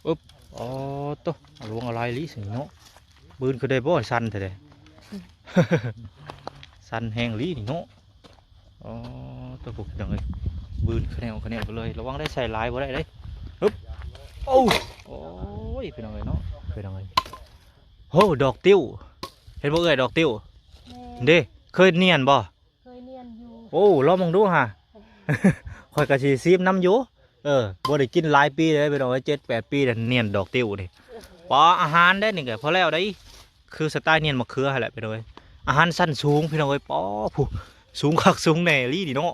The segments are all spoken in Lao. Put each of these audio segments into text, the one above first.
ອຶບ ອໍ ໂຕ ເອົາລວງເອົາລາຍອີ່ຫຼີຊັ້ນເນາະ. ບືນຄືໄດ້ບໍ່ ສັ່ນແທ້ໆ ສັ່ນແຮງອີ່ຫຼີນີ້ເນາະ. ອໍ ໂຕ ພວກພີ່ນ້ອງເອີຍ ບືນຂະແນວຂະແນວກັນເລີຍ. ລະວັງໄດ້ໃສ່ຫຼາຍບໍ່ໄດ້ເດ້. ຮຶບ ໂອ້ ໂອ້ຍ ພີ່ນ້ອງເອີຍເນາະ ພີ່ນ້ອງເອີຍ. ໂຫ ດອກຕິ້ວ ເຫັນບໍ່ເອື້ອຍ ດອກຕິ້ວ? ແມ່ນ ເດ້ ເຄີຍນຽນບໍ່? ເຄີຍນຽນຢູ່. ໂອ້ ລອງເບິ່ງດູຫາ ຂ້ອຍກໍຊິຊີມນຳຢູ່. ເອີ ບໍ່ໄດ້ກິນຫຼາຍປີເດ້ພີ່ນ້ອງເອີຍ ເຈັດແປດປີແລ້ວ ນຽນດອກຕິ້ວນີ້. ປາ ອາຫານເດ້ນີ້ກໍພໍແລ້ວໄດ໋ ຄືສະໄຕນຽນມະເຂືອຫັ້ນແຫຼະພີ່ນ້ອງເອີຍ. ອາຫານຊັ້ນສູງພີ່ນ້ອງເອີຍ ປາ ຜູ້ ສູງຄັກສູງແນ່ອີ່ຫຼີນີ້ເນາະ.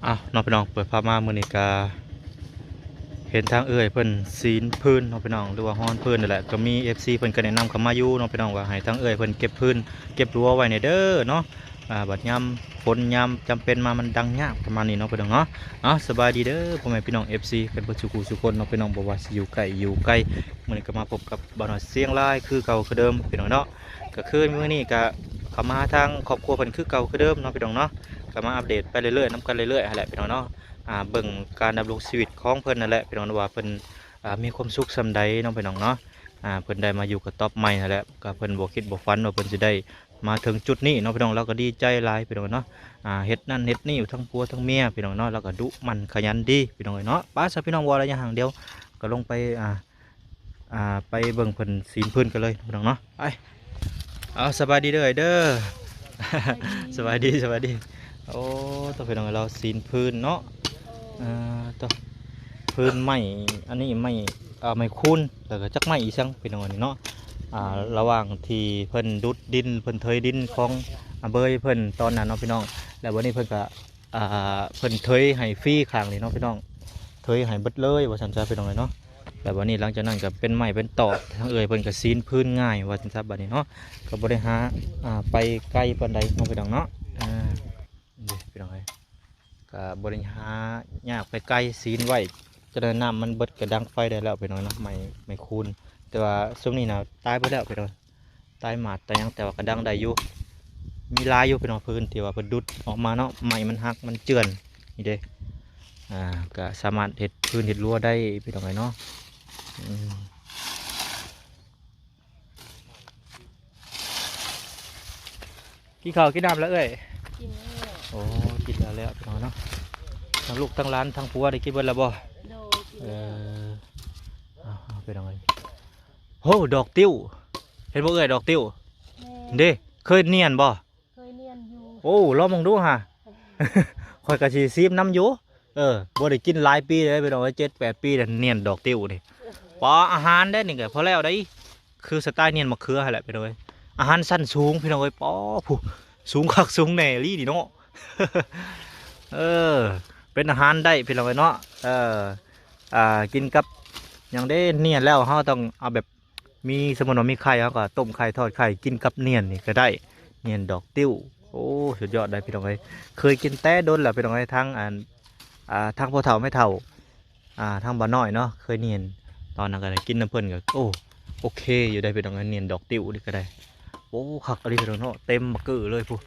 ອ້າວ ເນາະພີ່ນ້ອງ ເປີດພາບມາມື້ນີ້ກະເຫັນທາງເອື້ອຍເພິ່ນສີນຟືນເນາະພີ່ນ້ອງ ຫຼືວ່າຮ້ອນຟືນນັ້ນແຫຼະ. ກໍມີເອັຟຊີເພິ່ນກໍແນະນຳເຂົ້າມາຢູ່ເນາະພີ່ນ້ອງ ວ່າໃຫ້ທາງເອື້ອຍເພິ່ນເກັບຟືນເກັບລົວໄວ້ແດ່ເດີເນາະ. ອ່າ ບັດຍາມຝົນຍາມຈຳເປັນມາມັນດັງຍາກ ປະມານນີ້ເນາະພີ່ນ້ອງເນາະ. ເອົາ ສະບາຍດີເດີພໍ່ແມ່ພີ່ນ້ອງເອັຟຊີກັນເບິດສູ່ຜູ້ສູ່ຄົນເນາະພີ່ນ້ອງ ບໍ່ວ່າຊິຢູ່ໃກ້ຢູ່ໄກ. ມື້ນີ້ກໍມາພົບກັບບ່າວນ້ອຍຊຽງລາຍຄືເກົ່າຄືເດີມພີ່ນ້ອງເນາະ. ກໍຄືມື້ນີ້ກໍເຂົ້າມາຫາທາງຄອບຄົວເພິ່ນຄືເກົ່າຄືເດີມເນາະພີ່ນ້ອງເນາະ. ກໍມາອັບເດດໄປເລື້ອຍໆນຳກັນເລື້ອຍໆຫັ້ນແຫຼະພີ່ນ້ອງເນາະ. ອ່າ ເບິ່ງການດຳລົງຊີວິດຂອງເພິ່ນນັ້ນແຫຼະພີ່ນ້ອງ ວ່າເພິ່ນ ອ່າ ມີຄວາມສຸກສ່ຳໃດເນາະພີ່ນ້ອງເນາະ. ອ່າ ເພິ່ນໄດ້ມາຢູ່ກະຕ໊ອບໃໝ່ຫັ້ນແຫຼະ ກໍເພິ່ນບໍ່ຄິດບໍ່ຝັນວ່າເພິ່ນຊິໄດ້ມາເຖິງຈຸດນີ້ເນາະພີ່ນ້ອງ. ລາວກໍດີໃຈຫຼາຍພີ່ນ້ອງເນາະ. ອ່າ ເຮັດນັ້ນເຮັດນີ້ທັງຜົວທັງເມຍພີ່ນ້ອງເນາະ ລາວກໍດຸໝັ່ນຂະຫຍັນດີພີ່ນ້ອງເອີຍເນາະ. ໄປຊະພີ່ນ້ອງ ບໍ່ລະຢ່າຫ່າງດຽວ ກໍລົງໄປ ອ່າ ອ່າ ໄປເບິ່ງເພິ່ນສີນຟືນກັນເລີຍພີ່ນ້ອງເນາະ. ໄປ ເອົາ ສະບາຍດີເດີອ້າຍເດີ. ສະບາຍດີ ສະບາຍດີ. ໂອ້ ໂຕ ພີ່ນ້ອງ ລາວສີນຟືນເນາະ. ເອີ ໂຕ ຟືນໄມ້ ອັນນີ້ໄມ້ ເອີ ໄມ້ຄູນ ແລ້ວກໍຈັກໄມ້ອີ່ຫຍັງພີ່ນ້ອງ ອັນນີ້ເນາະ. ອ່າ ລະຫວ່າງທີ່ເພິ່ນດຸດດິນ ເພິ່ນເທີຍດິນຂອງ ອ່າ ເບີຍເພິ່ນຕອນນັ້ນເນາະພີ່ນ້ອງ. ແລ້ວບັດນີ້ເພິ່ນກໍ ອ່າ ເພິ່ນເທີຍໃຫ້ຟຣີຂ້າງນີ້ເນາະພີ່ນ້ອງ ເທີຍໃຫ້ເບິດເລີຍວ່າຊັ້ນຊະພີ່ນ້ອງເອີຍເນາະ. ແລ້ວບັດນີ້ຫຼັງຈາກນັ້ນກໍເປັນໄມ້ເປັນຕອກ ທາງເອື້ອຍເພິ່ນກໍສີນຟືນງ່າຍວ່າຊັ້ນຊະບັດນີ້ເນາະ. ກໍບໍ່ໄດ້ຫາ ອ່າ ໄປໄກປານໃດເນາະພີ່ນ້ອງເນາະ. ອ່າ ນີ້ພີ່ນ້ອງເອີຍ ກໍບໍ່ໄດ້ຫາຍາກໄປໄກ ສີນໄວ້ ຈະໄດ້ນ້ຳມັນເບິດກໍດັງໄຟໄດ້ແລ້ວພີ່ນ້ອງເນາະ. ໄມ້ ໄມ້ຄູນ ແຕ່ວ່າຊຸມນີ້ນະຕາຍເບິດແລ້ວພີ່ນ້ອງ ຕາຍໝາດຕາຍຫຍັງ ແຕ່ວ່າກໍດັງໄດ້ຢູ່ ມີຫຼາຍຢູ່ພີ່ນ້ອງ ຟືນທີ່ວ່າເພິ່ນດຸດອອກມາເນາະ. ໄມ້ມັນຫັກມັນເຈື່ອນນີ້ເດ້ ອ່າ ກໍສາມາດເຮັດຟືນເຮັດລົວໄດ້ພີ່ນ້ອງເອີຍເນາະ. ອືມ ກິນເຂົ້າກິນນ້ຳແລ້ວເອື້ອຍ? ກິນແລ້ວ. ໂອ້ ກິນແລ້ວແລ້ວພີ່ນ້ອງເນາະ. ທັງລູກທັງຫຼານທັງຜົວໄດ້ກິນເບິດແລ້ວບໍ່? ໂດຍ ກິນແລ້ວ. ເອີ ເອົາ ເອົາ ພີ່ນ້ອງເອີຍ ໂຫ ດອກຕິ້ວ ເຫັນບໍ່ເອື້ອຍ ດອກຕິ້ວ? ແມ່ນ ເດ້ ເຄີຍນຽນບໍ່? ເຄີຍນຽນຢູ່. ໂອ້ ລອງເບິ່ງດູຫາ ຂ້ອຍກໍຊິຊີມນຳຢູ່. ເອີ ບໍ່ໄດ້ກິນຫຼາຍປີເດ້ພີ່ນ້ອງເອີຍ ເຈັດແປດປີແລ້ວ ນຽນດອກຕິ້ວນີ້. ປາ ອາຫານເດ້ນີ້ກໍພໍແລ້ວໄດ໋ ຄືສະໄຕນຽນມະເຂືອຫັ້ນແຫຼະພີ່ນ້ອງເອີຍ. ອາຫານຊັ້ນສູງພີ່ນ້ອງເອີຍ ປາ ຜູ້ ສູງຄັກສູງແນ່ອີ່ຫຼີນີ້ເນາະ. ເອີ ເປັນອາຫານໄດ້ພີ່ນ້ອງເອີຍເນາະ. ເອີ ອ່າ ກິນກັບຫຍັງເດ້ ນຽນແລ້ວເຮົາຕ້ອງເອົາແບບ ມີ ສົມມຸດວ່າມີໄຂ່ ເຮົາກໍຕົ້ມໄຂ່ ທອດໄຂ່ ກິນກັບໜຽນນີ້ກໍໄດ້ ໜຽນດອກຕິ້ວ. ໂອ້ ສຸດຍອດໄດ໋ພີ່ນ້ອງເອີຍ ເຄີຍກິນແຕ່ດົນແລ້ວພີ່ນ້ອງເອີຍ. ທາງອັນ ອ່າ ທາງພໍ່ເຖົ້າແມ່ເຖົ້າ ອ່າ ທາງບ່າວນ້ອຍເນາະ ເຄີຍໜຽນ ຕອນນັ້ນກໍໄດ້ກິນນຳເພິ່ນກໍ ໂອ້ ໂອເຄຢູ່ໄດ໋ພີ່ນ້ອງເອີຍ. ໜຽນດອກຕິ້ວນີ້ກໍໄດ້ ໂອ້ ຄັກອີ່ຫຼີພີ່ນ້ອງເນາະ ເຕັມບັກກື້ເລີຍພຸ້ນ.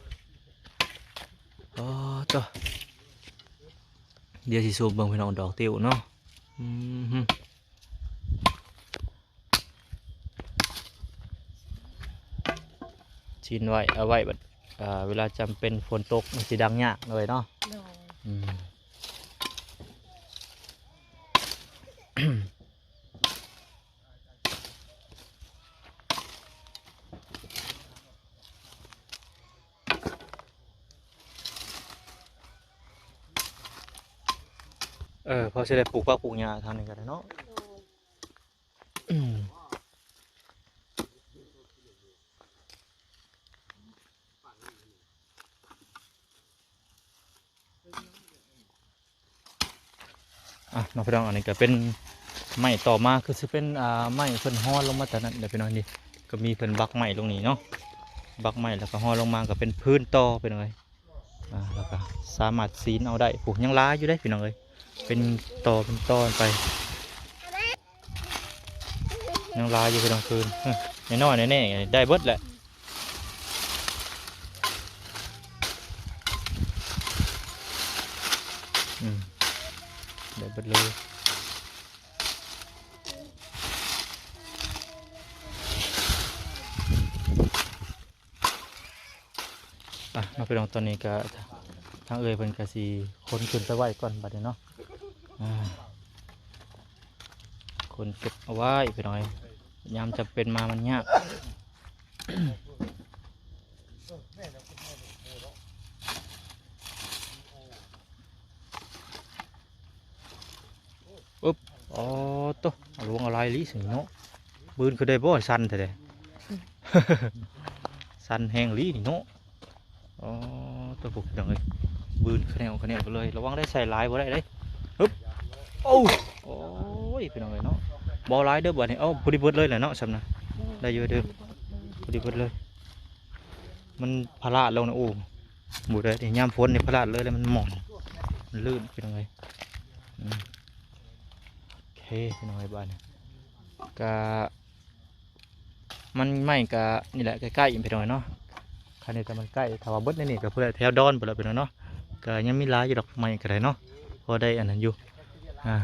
ອໍ ໂຕ ດຽວຊິຊູມເບິ່ງພີ່ນ້ອງ ດອກຕິ້ວເນາະ. ອືມ ຊີ້ນໄວ້ ເອົາໄວ້ບັດ ອ່າ ເວລາຈຳເປັນຝົນຕົກມັນຊິດັງຍາກເລີຍເນາະ. ໂດຍ. ອືມ ເອີ ພໍຊິໄດ້ປູກຜັກປູກຫຍ້າທາງນີ້ກໍໄດ້ເນາະ. ໂດຍ. ອືມ ອ່ະ ເນາະພີ່ນ້ອງ ອັນນີ້ກໍເປັນໄມ້ຕໍ່ມາ ຄືຊິເປັນ ອ່າ ໄມ້ເພິ່ນຮອນລົງມາແຕ່ນັ້ນແຫຼະພີ່ນ້ອງ. ນີ້ກໍມີເພິ່ນບັກໄມ້ລົງນີ້ເນາະ ບັກໄມ້ ແລ້ວກໍຮອນລົງມາກໍເປັນຟືນຕໍ່ພີ່ນ້ອງເອີຍ. ອ່າ ແລ້ວກໍສາມາດສີນເອົາໄດ້. ໂອ້ ຍັງຫຼາຍຢູ່ເດ້ພີ່ນ້ອງເອີຍ ເປັນຕໍເປັນຕໍໄປ ຍັງຫຼາຍຢູ່ພີ່ນ້ອງ. ຟືນ ເອີ ນ້ອຍໆແນ່ໆ ໄດ້ເບິດແຫຼະ. ອືມ ໄດ້ເບິດເລີຍ. ອ່ະ ເນາະ ພີ່ນ້ອງ ຕອນນີ້ກະທາງເອື້ອຍເພິ່ນກະຊິຂົນຂຶ້ນໄປໄວ້ກ່ອນບັດນີ້ເນາະ. ອ່າ ຂົນເກັບເອົາໄວ້ພີ່ນ້ອງເອີຍ ຍາມຈຳເປັນມາມັນຍາກ. ອຶບ ອໍ ໂຕ ເອົາລວງເອົາລາຍອີ່ຫຼີຊັ້ນເນາະ. ບືນຂຶ້ນໄດ້ບໍ່? ສັ່ນແທ້ໆ ສັ່ນແຮງອີ່ຫຼີນີ້ເນາະ. ອໍ ໂຕ ພວກພີ່ນ້ອງເອີຍ ບືນຂະແໜວຂະແໜວໄປເລີຍ. ລະວັງໄດ້ໃສ່ຫຼາຍບໍ່ໄດ້ເດ້. ຮຶບ ໂອ້ ໂອ້ຍ ພີ່ນ້ອງເອີຍເນາະ ບໍ່ຫຼາຍເດີບາດນີ້. ເອົາ ພໍດີເບິດເລີຍແຫຼະເນາະ ສ່ຳນະ ໄດ້ຢູ່ເດີ ພໍດີເບິດເລີຍ. ມັນພະລາດລົງນະ ໂອ້ ບໍ່ໄດ້ເດ້ ຍາມຝົນນີ້ພະລາດເລີຍ ແລ້ວມັນໝອນ ມັນລື່ນ ພີ່ນ້ອງເອີຍ. ອືມ ໂອເຄ ພີ່ນ້ອງເອີຍ ບາດນີ້ກະ ມັນໄມ້ກະນີ້ແຫຼະ ໃກ້ໆ ພີ່ນ້ອງເນາະ. ຄັນນີ້ກະມັນໃກ້ ຖ້າວ່າເບິດໃນນີ້ກະພຸ້ນແຫຼະ ແຖວດອນພຸ້ນແຫຼະ ພີ່ນ້ອງເນາະ. ກະຍັງມີຫຼາຍຢູ່ດອກ ໄມ້ກະໄດ້ເນາະ ພໍໄດ້ອັນນັ້ນຢູ່. ອ່າ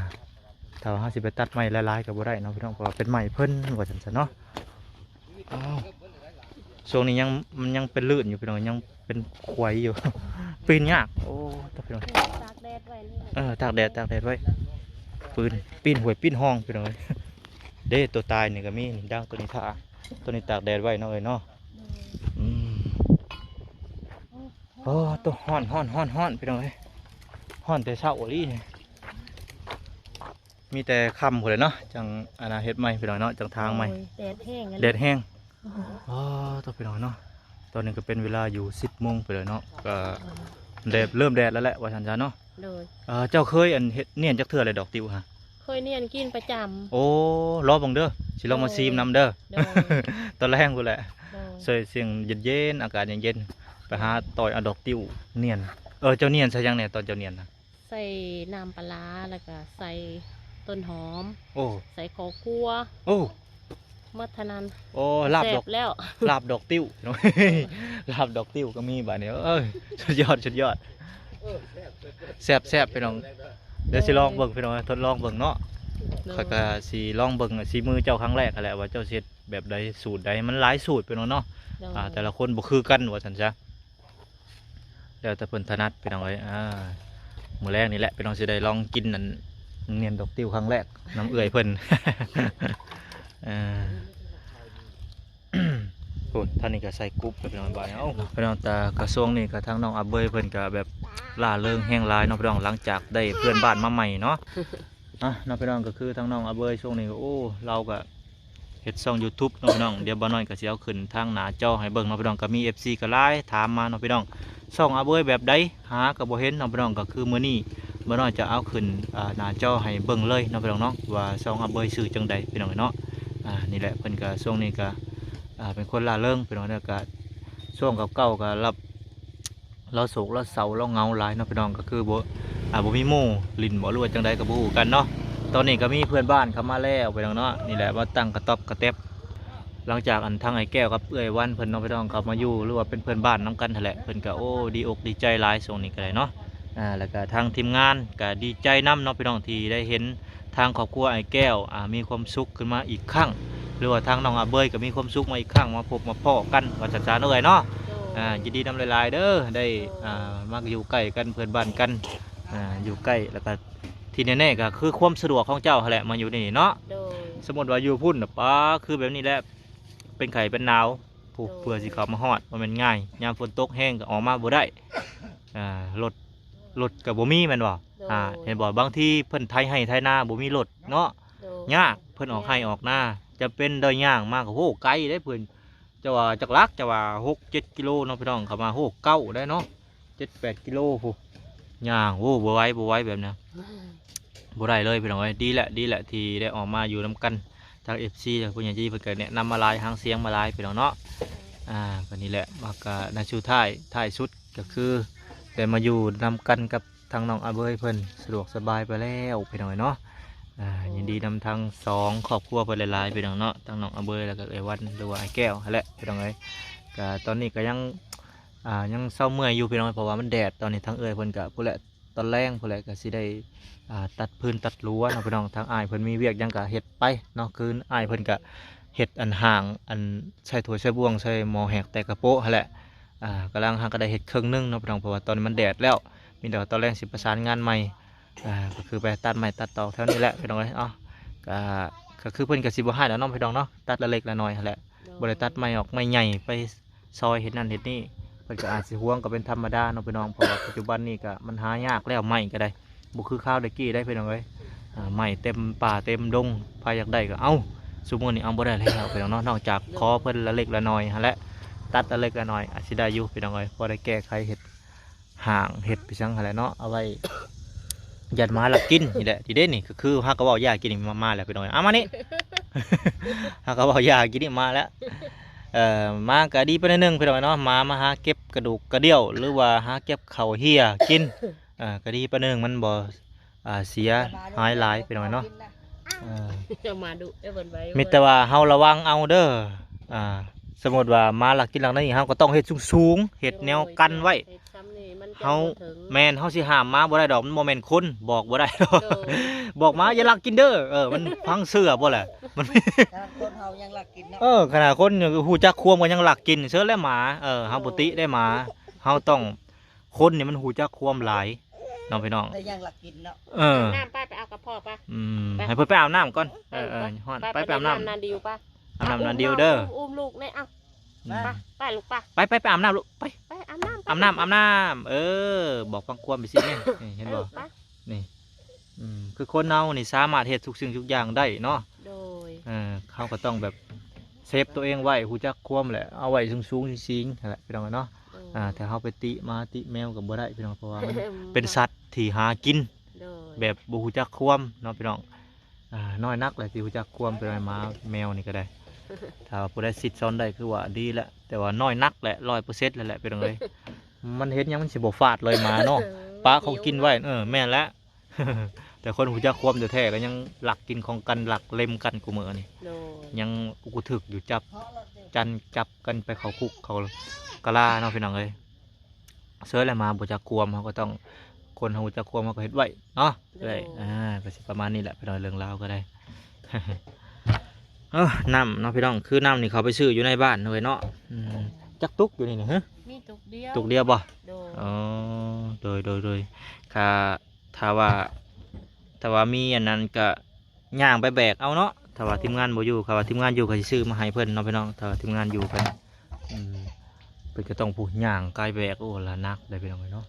ຖ້າວ່າເຮົາຊິໄປຕັດໄມ້ຫຼາຍໆ ກະບໍ່ໄດ້ເນາະ ພີ່ນ້ອງ ເພາະວ່າເປັນໄມ້ເພິ່ນ ວ່າຊັ້ນຊະເນາະ. ອ້າວ ຊ່ວງນີ້ຍັງ ມັນຍັງເປັນລື່ນຢູ່ ພີ່ນ້ອງ ຍັງເປັນຂວາຍຢູ່ ປີນຍາກ. ໂອ້ ຕາຍ ພີ່ນ້ອງ ຕາກແດດໄວ້ນີ້. ເອີ ຕາກແດດ ຕາກແດດໄວ້ ປີນ ປີນຫ້ວຍ ປີນຮ່ອງ ພີ່ນ້ອງເອີຍ. ເດ້ ໂຕຕາຍນີ້ກະມີນີ້ ດັ່ງໂຕນີ້ຖ້າ ໂຕນີ້ຕາກແດດໄວ້ເນາະເອີຍເນາະ. ອືມ ໂອ້ ໂຕ ຮ້ອນ ຮ້ອນ ຮ້ອນ ຮ້ອນ ພີ່ນ້ອງເອີຍ ຮ້ອນແຕ່ເຊົ້າອີ່ຫຼີນີ້. ມີແຕ່ຄ່ຳພຸ້ນແຫຼະເນາະ ຈັ່ງອັນນະ ເຮັດໃໝ່ພີ່ນ້ອງເນາະ ຈັ່ງທາງໃໝ່. ໂອ້ຍ ແດດແຮງ ແດດແຮງ. ອໍ ໂຕ ພີ່ນ້ອງເນາະ ຕອນນີ້ກະເປັນເວລາຢູ່ສິບໂມງໄປແລ້ວເນາະ ກະແດດ ເລີ່ມແດດແລ້ວແຫຼະ ວ່າຊັ້ນຊະເນາະ. ໂດຍ ເອີ ເຈົ້າເຄີຍອັນເຮັດ ນຽນຈັກເທື່ອແລ້ວດອກຕິ້ວຫະ? ເຄີຍນຽນກິນປະຈຳ. ໂອ້ ລໍເບິ່ງເດີ ຊິລອງມາຊີມນຳເດີ ໂດຍ ຕອນແລງພຸ້ນແຫຼະ. ໂດຍ ຊ່ວຍສຽງເຢັນໆ ອາກາດເຢັນໆ ໄປຫາຕ່ອຍເອົາດອກຕິ້ວນຽນ. ເອີ ເຈົ້ານຽນໃສ່ຫຍັງແດ່ຕອນເຈົ້ານຽນນະ? ໃສ່ນ້ຳປາຫຼາ ແລ້ວກະໃສ່ຕົ້ນຫອມ. ໂອ້ ໃສ່ເຂົ້າຂົ້ວ. ໂອ້ ໝົດເທົ່ານັ້ນ. ໂອ້ ລາບດອກ ແຊບແລ້ວ ລາບດອກຕິ້ວ ລາບດອກຕິ້ວກະມີບາດນີ້. ເອີຍ ສຸດຍອດ ສຸດຍອດ ແຊບໆ ພີ່ນ້ອງ. ດຽວຊິລອງເບິ່ງພີ່ນ້ອງ ທົດລອງເບິ່ງເນາະ. ໂດຍ ຂ້ອຍກະຊິລອງເບິ່ງສີມືເຈົ້າຄັ້ງແລກຫັ້ນແຫຼະ ວ່າເຈົ້າຊິເຮັດແບບໃດ ສູດໃດ ມັນຫຼາຍສູດພີ່ນ້ອງເນາະ. ໂດຍ ອ່າ ແຕ່ລະຄົນບໍ່ຄືກັນ ວ່າຊັ້ນຊະ. ແລ້ວແຕ່ເພິ່ນຖະໜັດພີ່ນ້ອງເອີຍ. ອ່າ ມື້ແລງນີ້ແຫຼະພີ່ນ້ອງ ຊິໄດ້ລອງກິນອັນ ນຽນດອກຕິ້ວຄັ້ງແລກນຳເອື້ອຍເພິ່ນ. ເອີ ໂອ້ ທາງນີ້ກະໃສ່ກຸບແລ້ວພີ່ນ້ອງ ບາດນີ້. ເອົ້າ ພີ່ນ້ອງ ແຕ່ກະຊ່ວງນີ້ກະທາງນ້ອງອາເບີຍເພິ່ນກະແບບລ່າເລີງແຮງຫຼາຍເນາະພີ່ນ້ອງ ຫຼັງຈາກໄດ້ເພື່ອນບ້ານມາໃໝ່ເນາະ. ອ່ະ ເນາະພີ່ນ້ອງ ກະຄືທາງນ້ອງອາເບີຍຊ່ວງນີ້ກະ ໂອ້ ລາວກະ ເຮັດຊ່ອງຢູທູບເນາະພີ່ນ້ອງ. ດຽວບ່າວນ້ອຍກະຊິເອົາຂຶ້ນທາງໜ້າຈໍໃຫ້ເບິ່ງເນາະພີ່ນ້ອງ. ກະມີເອັຟຊີກະຫຼາຍຖາມມາເນາະພີ່ນ້ອງ ຊ່ອງອາເບີຍແບບໃດ ຫາກະບໍ່ເຫັນເນາະພີ່ນ້ອງ. ກະຄືມື້ນີ້ບ່າວນ້ອຍຈະເອົາຂຶ້ນ ອ່າ ໜ້າຈໍໃຫ້ເບິ່ງເລີຍເນາະພີ່ນ້ອງເນາະ ວ່າຊ່ອງອາເບີຍຊື່ຈັ່ງໃດພີ່ນ້ອງເນາະ. ອ່າ ນີ້ແຫຼະ ເພິ່ນກະຊ່ວງນີ້ກະ ອ່າ ເປັນຄົນລ່າເລີງພີ່ນ້ອງເນາະ. ກະຊ່ວງເກົ່າໆ ກະລາວ ລາວໂສກລາວເສົ້າລາວເຫງົາຫຼາຍເນາະພີ່ນ້ອງ. ກະຄືບໍ່ ອ່າ ບໍ່ມີໝູ່ຫຼິ້ນບໍ່ ຫຼືວ່າຈັ່ງໃດກະບໍ່ຮູ້ຄືກັນເນາະ. ຕອນນີ້ກະມີເພື່ອນບ້ານເຂົ້າມາແລ້ວພີ່ນ້ອງເນາະ. ນີ້ແຫຼະ ມາຕັ້ງກະຕ໋ອບກະແຕັບ ຫຼັງຈາກອັນທາງອ້າຍແກ້ວກັບເອື້ອຍວັນເພິ່ນເນາະພີ່ນ້ອງ ເຂົ້າມາຢູ່ ຫຼືວ່າເປັນເພື່ອນບ້ານນຳກັນຫັ້ນແຫຼະ. ເພິ່ນກະ ໂອ້ ດີອົກດີໃຈຫຼາຍຊ່ວງນີ້ກະໄດ້ເນາະ. ອ່າ ແລ້ວກະທາງທີມງານກະດີໃຈນຳເນາະພີ່ນ້ອງ ທີ່ໄດ້ເຫັນ ທາງຄອບຄົວອ້າຍແກ້ວ ອ່າ ມີຄວາມສຸກຂຶ້ນມາອີກຄັ້ງ ຫຼືວ່າທາງນ້ອງອາເບີຍກະມີຄວາມສຸກມາອີກຄັ້ງ ມາພົບມາພໍ້ກັນ ວ່າຊັ້ນຊະເນາະເອື້ອຍເນາະ. ໂດຍ ອ່າ ຍິນດີນຳຫຼາຍໆເດີ ໄດ້ ໂດຍ ອ່າ ມາຢູ່ໃກ້ກັນ ເພື່ອນບ້ານກັນ ອ່າ ຢູ່ໃກ້ ແລ້ວກະທີ່ແນ່ໆກະຄືຄວາມສະດວກຂອງເຈົ້າຫັ້ນແຫຼະ ມາຢູ່ໃນນີ້ເນາະ. ໂດຍ ສົມມຸດວ່າຢູ່ພຸ້ນນະ ປາ ຄືແບບນີ້ແຫຼະ ເປັນໄຂ້ເປັນໜາວ ໂອ້ ໂດຍ ເພື່ອຊິເຂົ້າມາຮອດບໍ່ແມ່ນງ່າຍ ຍາມຝົນຕົກແຮງກະອອກມາບໍ່ໄດ້ ອ່າ ລົດ ລົດກະບໍ່ມີແມ່ນບໍ່? ໂດຍ ອ່າ ເຫັນບໍ່ ບາງທີເພິ່ນໄຖໄຮ່ໄຖນາບໍ່ມີລົດເນາະ. ໂດຍ ຍາກ ເພິ່ນອອກໄຮ່ອອກນາ ຈຳເປັນໄດ້ຍ່າງມາກະ ໂຫ ໄກເດ້ເພິ່ນ ຈະວ່າຈັກຫຼັກ ຈະວ່າຫົກເຈັດກິໂລເນາະພີ່ນ້ອງ ເຂົ້າມາ ໂຫ ເກົ້າໄດ້ເນາະ ເຈັດແປດກິໂລພຸ້ນ ຍ່າງ ໂອ້ ບໍ່ໄຫວ ບໍ່ໄຫວແບບນັ້ນ ບໍ່ໄດ້ເລີຍພີ່ນ້ອງເອີຍ. ດີແຫຼະ ດີແຫຼະ ທີ່ໄດ້ອອກມາຢູ່ນຳກັນ ທາງເອັຟຊີ ທາງຜູ້ໃຫຍ່ໃຈດີເພິ່ນກະແນະນຳມາຫຼາຍ ຫາງສຽງມາຫຼາຍພີ່ນ້ອງເນາະ. ອ່າ ກະນີ້ແຫຼະ ມາກະໃນສຸດທ້າຍ ທ້າຍສຸດກະຄືໄດ້ມາຢູ່ນຳກັນກັບ ທາງນ້ອງອາເບີຍເພິ່ນສະດວກສະບາຍໄປແລ້ວພີ່ນ້ອງເອີຍເນາະ. ອ່າ ໂດຍ ຍິນດີນຳທັງສອງຄອບຄົວເພິ່ນຫຼາຍໆ ພີ່ນ້ອງເນາະ ທັງນ້ອງອາເບີຍ ແລ້ວກະເອື້ອຍວັນ ຫຼືວ່າອ້າຍແກ້ວຫັ້ນແຫຼະພີ່ນ້ອງເອີຍ. ກະຕອນນີ້ກະຍັງ ອ່າ ຍັງເຊົາເມື່ອຍຢູ່ພີ່ນ້ອງ ເພາະວ່າມັນແດດ. ຕອນນີ້ທາງເອື້ອຍເພິ່ນກະພຸ້ນແຫຼະ ຕອນແລງພຸ້ນແຫຼະ ກໍຊິໄດ້ ອ່າ ຕັດຟືນຕັດລົວເນາະພີ່ນ້ອງ. ທາງອ້າຍເພິ່ນມີວຽກຫຍັງກໍເຮັດໄປເນາະ. ຄືອ້າຍເພິ່ນກໍເຮັດອັນຫ້າງ ອັນໃສ່ຖ້ວຍໃສ່ບ່ວງ ໃສ່ໝໍ້ແຫກແຕກກະໂປະຫັ້ນແຫຼະ. ອ່າ ກຳລັງ ຫາກໍໄດ້ເຮັດເຄິ່ງໜຶ່ງເນາະພີ່ນ້ອງ ເພາະວ່າຕອນນີ້ມັນແດດແລ້ວ. ມີແຕ່ວ່າຕອນແລງຊິປະສານງານໃໝ່ ອ່າ ກໍຄືໄປຕັດໄມ້ຕັດຕອກແຖວນີ້ແຫຼະພີ່ນ້ອງເອີຍ. ເອົ້າ ກໍ ກໍຄືເພິ່ນກໍຊິບໍ່ໃຫ້ແລ້ວເນາະພີ່ນ້ອງເນາະ ຕັດລະເລັກລະນ້ອຍຫັ້ນແຫຼະ. ໂດຍ ບໍ່ໄດ້ຕັດໄມ້ອອກໄມ້ໃຫຍ່ໄປຊອຍເຮັດນັ້ນເຮັດນີ້. ເພິ່ນກໍອາດຊິຫ່ວງກໍເປັນທຳມະດາເນາະພີ່ນ້ອງ ເພາະວ່າປັດຈຸບັນນີ້ກໍມັນຫາຍາກແລ້ວ ໄມ້ກໍໄດ້ ບໍ່ຄືຄາວແຕ່ກີ້ໄດ໋ພີ່ນ້ອງເອີຍ. ອ່າ ໄມ້ເຕັມປ່າເຕັມດົງ ໃຜຢາກໄດ້ກໍເອົາ. ຊຸມື້ນີ້ເອົາບໍ່ໄດ້ແລ້ວພີ່ນ້ອງເນາະ ນອກຈາກຂໍເພິ່ນລະເລັກລະນ້ອຍຫັ້ນແຫຼະ ຕັດລະເລັກລະນ້ອຍອາດຊິໄດ້ຢູ່ພີ່ນ້ອງເອີຍ ພໍໄດ້ແກ້ໄຂເຮັດ ຫ້າງເຮັດໄປຊັ້ນຫັ້ນແຫຼະເນາະ ເອົາໄວ້ຢ້ານໝາລັກກິນນີ້ແຫຼະ. ນີ້ເດ້ນີ້ ກໍຄືຫາກໍເວົ້າຢາກກິນນີ້ ມາ ມາແລ້ວພີ່ນ້ອງ ເອົາມານີ້ ຫາກໍເວົ້າຢາກກິນນີ້ມາແລ້ວ. ເອີ ມາກໍດີໄປໜ້ອຍໜຶ່ງພີ່ນ້ອງເນາະ ໝາມາຫາເກັບກະດູກກະດຽວ ຫຼືວ່າຫາເກັບເຂົ້າເຫຍກິນ ເອີ ກໍດີໄປໜ້ອຍໜຶ່ງ ມັນບໍ່ ອ່າ ເສຍຫາຍຫຼາຍພີ່ນ້ອງເນາະ. ເອີ ເຈົ້າມາດຸເດ້ເພິ່ນໄວ້ ມີແຕ່ວ່າເຮົາລະວັງເອົາເດີ. ອ່າ ສົມມຸດວ່າໝາລັກກິນຫຼັງໃດນີ້ ເຮົາກໍຕ້ອງເຮັດສູງໆ ເຮັດແນວກັນໄວ້. ໂດຍ ເຮັດຊ່ຳນີ້ມັນຈະ ເຮົາ ບໍ່ເຖິງ ແມ່ນ ເຮົາຊິຫ້າມໝາບໍ່ໄດ້ດອກ ມັນບໍ່ແມ່ນຄົນ ບອກບໍ່ໄດ້ດອກ. ໂດຍ ບອກໝາຢ່າລັກກິນເດີ ເອີ ມັນຟັງເຊື່ອບໍ່ລະ ມັນ ຂະໜາດຄົນເຮົາຍັງລັກກິນເນາະ. ເອີ ຂະໜາດຄົນຮູ້ຈັກຄວາມກໍຍັງລັກກິນ ເຊີນແລ້ວໝາ. ເອີ ເຮົາບໍ່ຕິໄດ້ໝາ ເຮົາຕ້ອງ ຄົນນີ້ມັນຮູ້ຈັກຄວາມຫຼາຍເນາະພີ່ນ້ອງ ແຕ່ຍັງລັກກິນເນາະ. ເອີ ອາບນ້ຳໄປ ໄປເອົາກັບພໍ່ໄປ. ອືມ ໄປ ໃຫ້ເພິ່ນໄປອາບນ້ຳກ່ອນ. ເອີ ເອີ ເອີ ຮ້ອນ ໄປ ໄປ ໄປອາບນ້ຳ ນ້ຳນາດິວໄປ. ອາບນ້ຳນາດິວເດີ ອາບນ້ຳ ອືມ ອືມ ອາບນ້ຳນາດິວເດີ. ໄປ ໄປລູກໄປ ໄປ ໄປ ໄປອາບນ້ຳລູກ ໄປ ໄປອາບນ້ຳ ອາບນ້ຳ ອາບນ້ຳ. ເອີ ບອກຟັງຄວາມໄປຊິແມ່ ນີ້ເຫັນບໍ່? ເອີ ໄປ ນີ້ ອືມ ຄືຄົນເຮົານີ້ສາມາດເຮັດທຸກສິ່ງທຸກຢ່າງໄດ້ເນາະ. ໂດຍ ເອີ ເຮົາກໍຕ້ອງແບບເຊບຕົວເອງໄວ້ ຮູ້ຈັກຄວາມແຫຼະ ເອົາໄວ້ສູງໆ ສູງໆ ຫັ້ນແຫຼະພີ່ນ້ອງເນາະ. ໂດຍ ອ່າ ຖ້າເຮົາໄປຕິໝາຕິແມວກໍບໍ່ໄດ້ພີ່ນ້ອງ ເພາະວ່າມັນເປັນສັດທີ່ຫາກິນ ໂດຍ ແບບບໍ່ຮູ້ຈັກຄວາມເນາະພີ່ນ້ອງ. ອ່າ ນ້ອຍນັກແຫຼະທີ່ຮູ້ຈັກຄວາມ ເປັນໝາແມວນີ້ກໍໄດ້ ຖ້າວ່າຜູ້ໃດສິດສອນໄດ້ຄືວ່າດີແຫຼະ ແຕ່ວ່ານ້ອຍນັກແຫຼະ ຮ້ອຍເປີເຊັນແລ້ວແຫຼະພີ່ນ້ອງເອີຍ. ມັນເຫັນຫຍັງມັນຊິບໍ່ຟາດເລີຍໝາເນາະ ເອີ ປະຂອງກິນໄວ້. ເອີ ແມ່ນແຫຼະ ແຕ່ຄົນຮູ້ຈັກຄວາມແທ້ໆ ກໍຍັງລັກກິນຂອງກັນ ລັກເລັມກັນ ກູມື້ນີ້. ໂດຍ ຍັງອຸກະທຶກຢູ່ ຈັບຈັນ ຈັບກັນໄປເຂົ້າຄຸກເຂົ້າກະລາເນາະພີ່ນ້ອງເອີຍ. ເຊີນແລ້ວໝາບໍ່ຈັກຄວາມ ເຮົາກໍຕ້ອງ ຄົນເຮົາຮູ້ຈັກຄວາມເຮົາກໍເຮັດໄວ້ເນາະ. ໂດຍ ເອີຍ ອ່າ ກໍຊິປະມານນີ້ແຫຼະພີ່ນ້ອງ ເລື່ອງລາວກໍໄດ້. ເອີ ນ້ຳເນາະພີ່ນ້ອງ ຄືນ້ຳນີ້ເຂົາໄປຊື້ຢູ່ໃນບ້ານເນາະເອີຍເນາະ. ອືມ ຈັກຕຸກຢູ່ນີ້ນະ? ຮະ ມີຕຸກດຽວ ຕຸກດຽວບໍ່? ໂດຍ ອໍ ໂດຍ ໂດຍ ໂດຍ ຄ່າ ຖ້າວ່າ ຖ້າວ່າມີອັນນັ້ນກະຍ່າງໄປແບກເອົາເນາະ ຖ້າວ່າທີມງານບໍ່ຢູ່. ຖ້າວ່າທີມງານຢູ່ກໍຊິຊື້ມາໃຫ້ເພິ່ນເນາະພີ່ນ້ອງ ຖ້າວ່າທີມງານຢູ່ເພິ່ນ. ອືມ ເພິ່ນກໍຕ້ອງຜູ້ຍ່າງກາຍແບກ ໂອ້ ລະໜັກເດ້ພີ່ນ້ອງເອີຍເນາະ.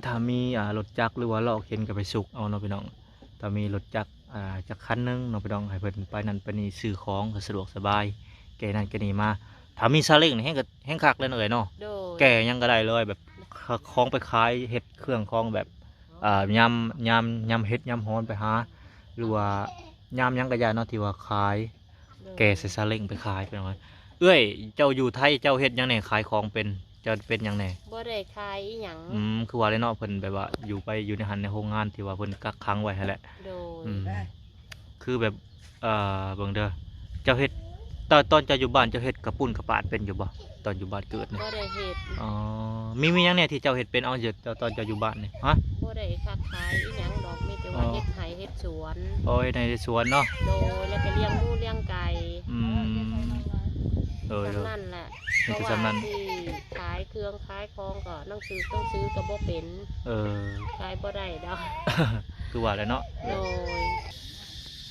ຖ້າມີ ອ່າ ລົດຈັກ ຫຼືວ່າລໍ້ເຂັນກໍໄປສຸກເອົາເນາະພີ່ນ້ອງ. ຖ້າມີລົດຈັກ ອ່າ ຈັກຄັນໜຶ່ງເນາະພີ່ນ້ອງ ໃຫ້ເພິ່ນໄປນັ້ນໄປນີ້ ຊື້ຂອງກໍສະດວກສະບາຍ ແກ່ນັ້ນແກ່ນີ້ມາ. ຖ້າມີຊາເລ້ງນີ້ແຮງ ແຮງຄັກເລີຍເນາະເອີຍເນາະ. ໂດຍ ແກ່ຫຍັງກໍໄດ້ເລີຍ ແບບຂອງໄປຂາຍ ເຮັດເຄື່ອງຂອງແບບ ອ່າ ຍາມ ຍາມ ຍາມເຫັດຍາມຮ້ອນໄປຫາ ຫຼືວ່າຍາມຫຍັງກໍຢ່າເນາະ ທີ່ວ່າຂາຍ ໂດຍ ແກ່ໃສ່ຊາເລ້ງໄປຂາຍ ພີ່ນ້ອງເອີຍ. ເອື້ອຍ ເຈົ້າຢູ່ໄທ ເຈົ້າເຮັດຫຍັງແດ່ ຂາຍຂອງເປັນ ເຈົ້າເປັນຫຍັງແດ່? ບໍ່ໄດ້ຂາຍອີ່ຫຍັງ. ອືມ ຄືວ່າແຫຼະເນາະ ເພິ່ນແບບວ່າຢູ່ໄປຢູ່ໃນຫັ້ນໃນໂຮງງານທີ່ວ່າເພິ່ນກັກຂັງໄວ້ຫັ້ນແຫຼະ. ໂດຍ ອືມ ຄືແບບ ເອີ ເບິ່ງເດີ ເຈົ້າເຮັດ ຕອນ ຕອນເຈົ້າຢູ່ບ້ານ ເຈົ້າເຮັດກະປຸ້ນກະປາດເປັນຢູ່ບໍ່ ຕອນຢູ່ບ້ານເກີດນີ້? ບໍ່ໄດ້ເຮັດ. ອໍ ມີ ມີຫຍັງແດ່ທີ່ເຈົ້າເຮັດເປັນ ເອົາ ເຈົ້າ ຕອນເຈົ້າຢູ່ບ້ານນີ້? ຮະ ບໍ່ໄດ້ຄ້າຂາຍອີ່ຫຍັງດອກ ມີແຕ່ວ່າ ອໍ ເຮັດໄຮ່ເຮັດສວນ. ໂອ້ ເຮັດໄຮ່ເຮັດສວນເນາະ. ໂດຍ ແລ້ວກໍລ້ຽງໝູລ້ຽງໄກ່. ອືມ ໂດຍ ສ່ຳນັ້ນແຫຼະ. ມີແຕ່ສ່ຳນັ້ນ ເພາະວ່າທີ່ຂາຍເຄື່ອງຂາຍຂອງກໍໜັງສື ໜັງສືກໍບໍ່ເປັນ. ເອີ ຂາຍບໍ່ໄດ້ດອກ ຄືວ່າແຫຼະເນາະ. ໂດຍ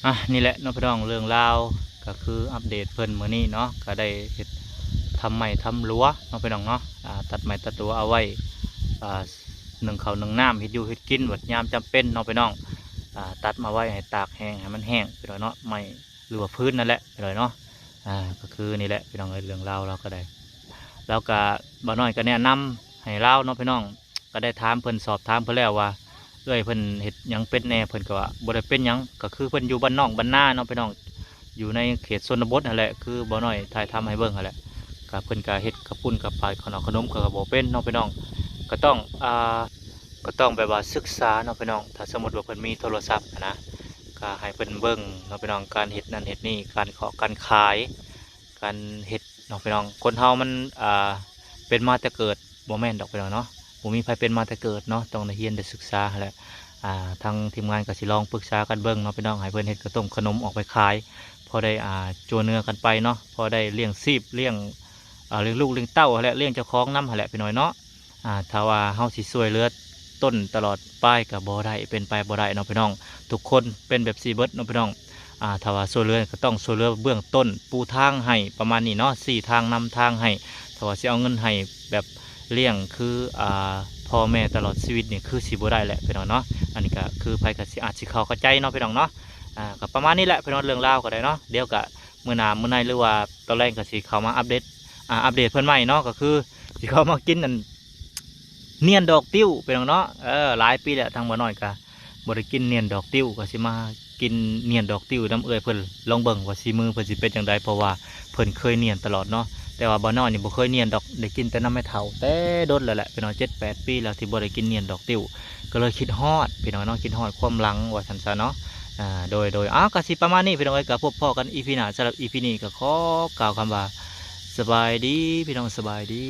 ອ່ະ ນີ້ແຫຼະເນາະພີ່ນ້ອງ ເລື່ອງລາວກໍຄືອັບເດດເພິ່ນມື້ນີ້ເນາະ ກໍໄດ້ເຮັດ ທຳໄມ້ທຳລົວເນາະພີ່ນ້ອງເນາະ. ອ່າ ຕັດໄມ້ຕັດລົວເອົາໄວ້ ອ່າ ໜຶ້ງເຂົ້າໜຶ້ງນ້ຳ ເຮັດຢູ່ເຮັດກິນ ບັດຍາມຈຳເປັນເນາະພີ່ນ້ອງ. ອ່າ ຕັດມາໄວ້ໃຫ້ຕາກແຫ້ງ ໃຫ້ມັນແຫ້ງພີ່ນ້ອງເນາະ ໄມ້ ຫຼືວ່າຟືນນັ້ນແຫຼະພີ່ນ້ອງເນາະ. ອ່າ ກໍຄືນີ້ແຫຼະພີ່ນ້ອງເອີຍ ເລື່ອງລາວລາວກໍໄດ້ ລາວກໍ ບ່າວນ້ອຍກໍແນະນຳໃຫ້ລາວເນາະພີ່ນ້ອງ. ກໍໄດ້ຖາມເພິ່ນ ສອບຖາມເພິ່ນແລ້ວວ່າ ເອື້ອຍເພິ່ນເຮັດຫຍັງເປັນແດ່ ເພິ່ນກໍວ່າບໍ່ໄດ້ເປັນຫຍັງ ກໍຄືເພິ່ນຢູ່ບ້ານນອກບ້ານນາເນາະພີ່ນ້ອງ ຢູ່ໃນເຂດຊົນນະບົດຫັ້ນແຫຼະ ຄືບ່າວນ້ອຍຖ່າຍທຳໃຫ້ເບິ່ງຫັ້ນແຫຼະ. ກໍເພິ່ນກໍເຮັດກະປຸ້ນກະປາດ ເຂົ້າໜົມຂະໜົມກໍບໍ່ເປັນເນາະພີ່ນ້ອງ. ກໍຕ້ອງ ອ່າ ກໍຕ້ອງແບບວ່າສຶກສາເນາະພີ່ນ້ອງ ຖ້າສົມມຸດວ່າເພິ່ນມີໂທລະສັບຫັ້ນນະ ກໍໃຫ້ເພິ່ນເບິ່ງເນາະພີ່ນ້ອງ ການເຮັດນັ້ນເຮັດນີ້ ການເຄາະການຂາຍ ການເຮັດເນາະພີ່ນ້ອງ. ຄົນເຮົາມັນ ອ່າ ເປັນມາແຕ່ເກີດ ບໍ່ແມ່ນດອກພີ່ນ້ອງເນາະ ບໍ່ມີໃຜເປັນມາແຕ່ເກີດເນາະ ຕ້ອງໄດ້ຮຽນໄດ້ສຶກສາຫັ້ນແຫຼະ. ອ່າ ທາງທີມງານກໍຊິລອງປຶກສາກັນເບິ່ງເນາະພີ່ນ້ອງ ໃຫ້ເພິ່ນເຮັດກະຕົ້ມຂະໜົມອອກໄປຂາຍ ພໍໄດ້ ອ່າ ຈົວເໜືອກັນໄປເນາະ ພໍໄດ້ລ້ຽງຊີບ ລ້ຽງ ອ່າ ລ້ຽງລູກລ້ຽງເຕົ້າຫັ້ນແຫຼະ ລ້ຽງເຈົ້າຂອງນຳຫັ້ນແຫຼະພີ່ນ້ອງເນາະ. ອ່າ ຖ້າວ່າເຮົາຊິຊ່ວຍເຫຼືອຕົ້ນຕະຫຼອດປາຍກໍບໍ່ໄດ້ ເປັນໄປບໍ່ໄດ້ເນາະພີ່ນ້ອງ ທຸກຄົນເປັນແບບຊີ້ເບິດເນາະພີ່ນ້ອງ. ອ່າ ຖ້າວ່າຊ່ວຍເຫຼືອກໍຕ້ອງຊ່ວຍເຫຼືອເບື້ອງຕົ້ນ ປູທາງໃຫ້ປະມານນີ້ເນາະ ຊີ້ທາງນຳທາງໃຫ້. ຖ້າວ່າຊິເອົາເງິນໃຫ້ແບບລ້ຽງຄື ອ່າ ພໍ່ແມ່ຕະຫຼອດຊີວິດນີ້ ຄືຊິບໍ່ໄດ້ແຫຼະພີ່ນ້ອງເນາະ. ອັນນີ້ກໍຄືໃຜກໍຊິອາດຊິເຂົ້າ ເຂົ້າໃຈເນາະພີ່ນ້ອງເນາະ. ອ່າ ກໍປະມານນີ້ແຫຼະພີ່ນ້ອງ ເລື່ອງລາວກໍໄດ້ເນາະ ດຽວກໍມື້ໜ້າມື້ໃນ ຫຼືວ່າຕອນແລງກໍຊິເຂົ້າມາອັບເດດ ອ່າ ອັບເດດເພິ່ນໃໝ່ເນາະ ກໍຄືຊິເຂົ້າມາກິນອັນ ໜຽນດອກຕິ້ວພີ່ນ້ອງເນາະ. ເອີ ຫຼາຍປີແລ້ວ ທາງບ່າວນ້ອຍກໍບໍ່ໄດ້ກິນໜຽນດອກຕິ້ວ ກໍຊິມາກິນໜຽນດອກຕິ້ວນຳເອື້ອຍເພິ່ນ ລອງເບິ່ງວ່າສີມືເພິ່ນຊິເປັນຈັ່ງໃດ ເພາະວ່າເພິ່ນເຄີຍໜຽນຕະຫຼອດເນາະ. ແຕ່ວ່າບ່າວນ້ອຍນີ້ບໍ່ເຄີຍໜຽນດອກ ໄດ້ກິນແຕ່ນຳແມ່ເຖົ້າແຕ່ດົນແລ້ວແຫຼະພີ່ນ້ອງ ເຈັດແປດປີແລ້ວທີ່ບໍ່ໄດ້ກິນໜຽນດອກຕິ້ວ ກໍເລີຍຄິດຮອດພີ່ນ້ອງເນາະ ຄິດຮອດຄວາມຫຼັງວ່າຊັ້ນຊະເນາະ. ອ່າ ໂດຍ ໂດຍ ເອົາ ກໍຊິປະມານນີ້ພີ່ນ້ອງເອີຍ ກໍພົບພໍ້ກັນອີພີໜ້າ. ສຳລັບອີພີນີ້ກໍຂໍກ່າວຄຳວ່າ ສະບາຍດີພີ່ນ້ອງ ສະບາຍດີ.